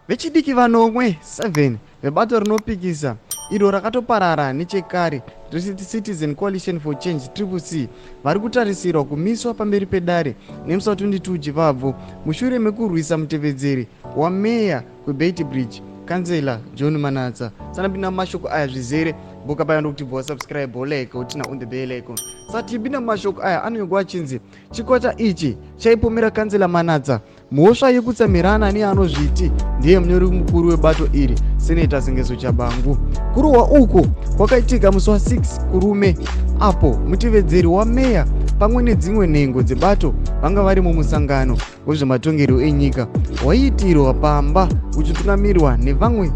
Vechidiki vanomwe 7 vebato rinopikisa iro rakatoparara nechekare reCitizen Coalition for Change, Triple C, vari kutarisirwa kumiswa pamberi pedare nemusi wa22 Chivabvu mushure mekurwisa mutevedzeri wameya kuBeitbridge, Kansela John Manatsa. Sanapinda mumashoko aya zvizere, boka paya ndokuti bva subscribe, like, uturn on the bell icon. Satipinda mumashoko aya, anonyorwa achinzi chikwata ichi chaipomera Kansela Manatsa mhosva yekutsamirana neanozviti ndiye munyori mukuru webato iri, Seneta Sengezo Tshabangu. Kurohwa uku kwakaitika musi wa6 Kurume apo mutevedzeri wameya pamwe nedzimwe nhengo dzebato vanga vari mumusangano wezvematongerwo enyika waiitirwa pamba uchitungamirwa nevamwe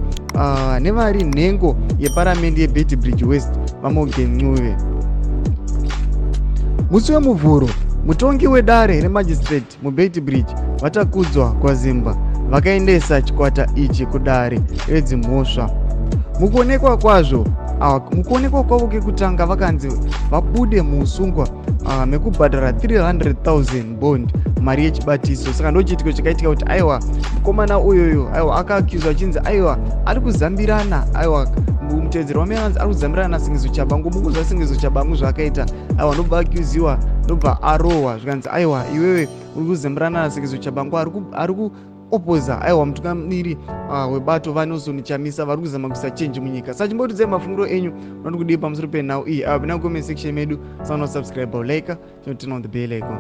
nevari nhengo yeparamende yeBeitbridge West, VaMorgan Ncube. Musi weMuvhuro, mutongi wedare remagistrate muBeitbridge, VaTakudzwa Kwazimba, vakaendesa chikwata ichi kudare redzimhosva. Mukuonekwa kwazvo mukuonekwa kwavo kekutanga, vakanzi vabude muusungwa mekubhadhara 300,000 bond, mari yechibatiso. Saka ndo chiitiko chakaitika kuti aiwa, mukomana uyoyo aiwa akaaccuswa achinzi aiwa ari kuzambirana, aiwa mutevedzeri wameya anzi ari kuzambirana naSengezo Tshabangu. Mukuzva Sengezo Tshabangu zvaakaita, aiwa ndobva accusiwa, ndobva arohwa, zvikanzi aiwa, iwewe uri kuzambirana naSengezo Tshabangu, ari kuopposa aiwa mutungamiri webato vaNelson Chamisa, vari kuzama kuisa change munyika. Saka chimbotiudzai mafungiro enyu, unoti kudii pamusoro penhau iyi? Apa pina comment section medu. Sauna subscribe, like, turn on the bell icon.